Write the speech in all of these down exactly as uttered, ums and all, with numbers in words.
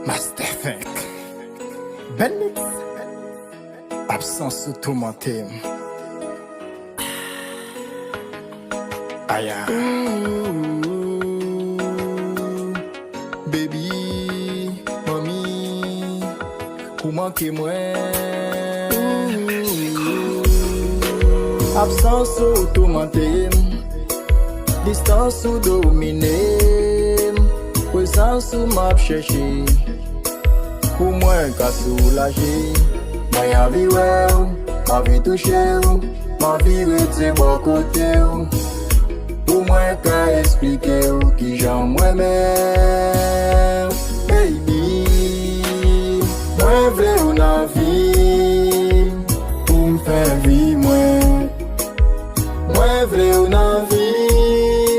Master Funk. Bèl mix. Absans ou toumante m. Aya. Ooh, baby, manmi, ou manke mwen. Absans ou toumante m. Distans ou domine m. Prezans ou m ap chèche. Pou mwen ka soulaje. Mwen anvi wè w, m anvi touche w, m anvi rete bò kote w. Pou mwen ka esplike w kijan m renmen w, baby. Mwen vle w nan vi m, pou m fè vi mwen. Mwen vle w nan vi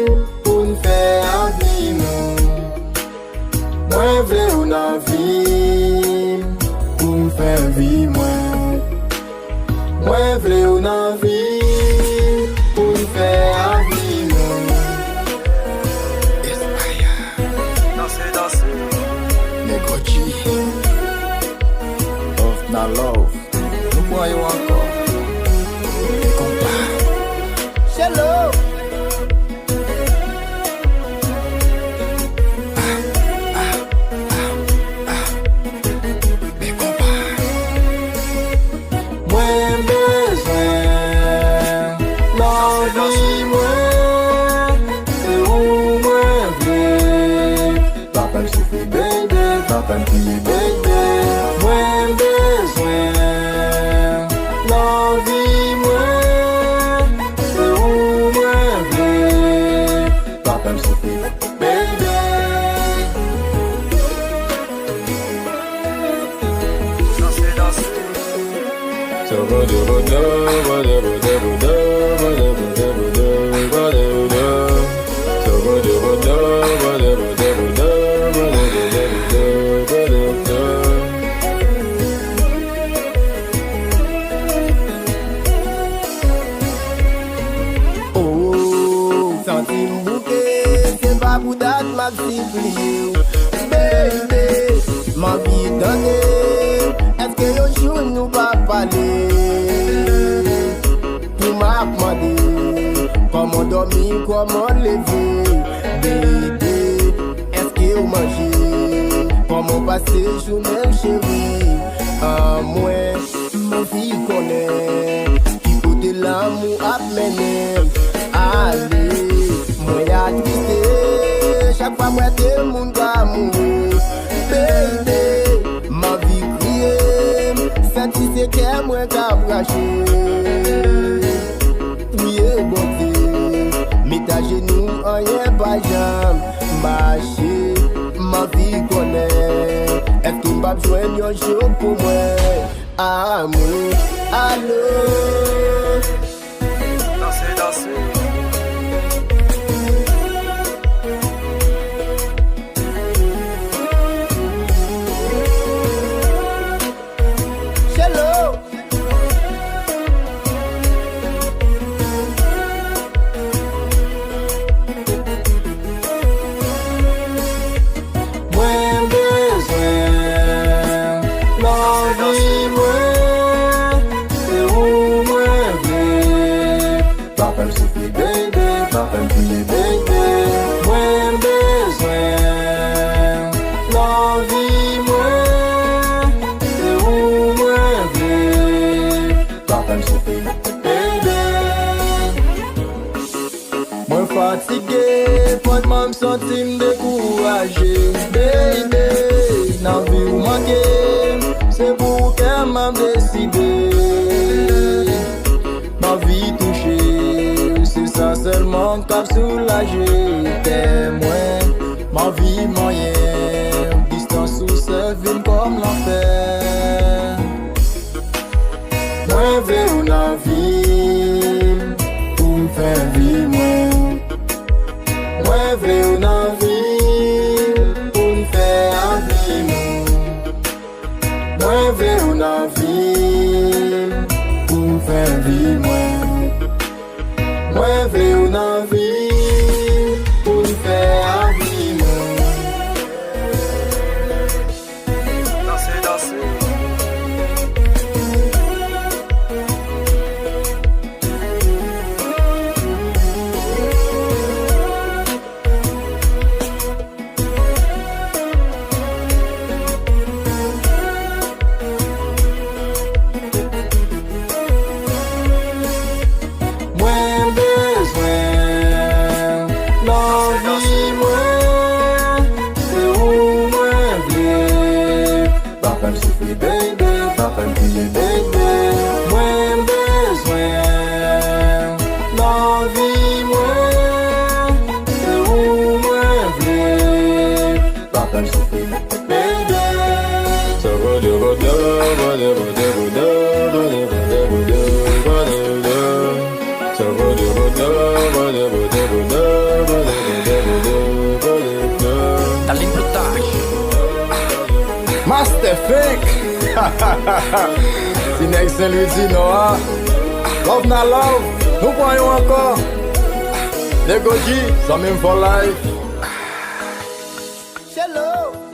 m, pou n fè avni nou. Mwen vle w nan vi m, pou m fè vi mwen. Mwen vle w nan vi m, pou n fè avni nou. Espaya. Danse, danse. Negro G. Love na love. Nou pran yo ankò. E konpa. Shello. Mwen bezwen nan vi mwen, se ou mwen vle. Pa fè m soufri, baby, pa fè m kriye, baby. Mwen bezwen nan vi mwen, se ou mwen vle. Pa fè m soufri, baby. Danse, danse. Oh, santi m bouke, se pa pou dat m ap sipliye w. Baby, m anvi tande, èske yon jou nou pa pale? Pou m ap mande, kòman w dòmi, kòman w leve? Baby, èske w manje? Kòman w pase jounen m, cheri? An mwen, m anvi konnen ki kote lanmou ap mennen m. Ale, mwen atriste chak fwa m wè de moun ka mouri. Baby, m anvi kriye, m santi se kè mwen k ap rache. Priye Bondye, met ajenou, anyen pa janm mache. M anvi konnen, èske m p ap jwenn yon jou pou mwen? Amour, allô? Danse, danse. Shello. Mwen bezwen nan vi mwen, se ou mwen vle. Pa fè m soufri, baby, pa fè m kriye, baby. Mwen bezwen nan vi mwen, se ou mwen vle. Pa fè m soufri, baby. Mwen fatige, frankman m santi m dekouraje. Baby, nan vi w manke m, se pou kè m ap deside. M anvi touche w, se sa sèlman k ap soulaje kè mwen. M anvi manyen w, distans ou sèvi m kòm lanfè. Mwen vle w nan vi m, pou m fè vi mwen. Mwen vle w nan vi m, pou n fè avni nou. Mwen vle w nan vi m, pou m fè vi mwen. Mwen vle w nan vi m, pou n fè avni nou. Master Fink. Ti nèg Sen Lwi di Nò a. Love na love. Nou pran yon ankò. Nego G, zanmi m for life. Shello.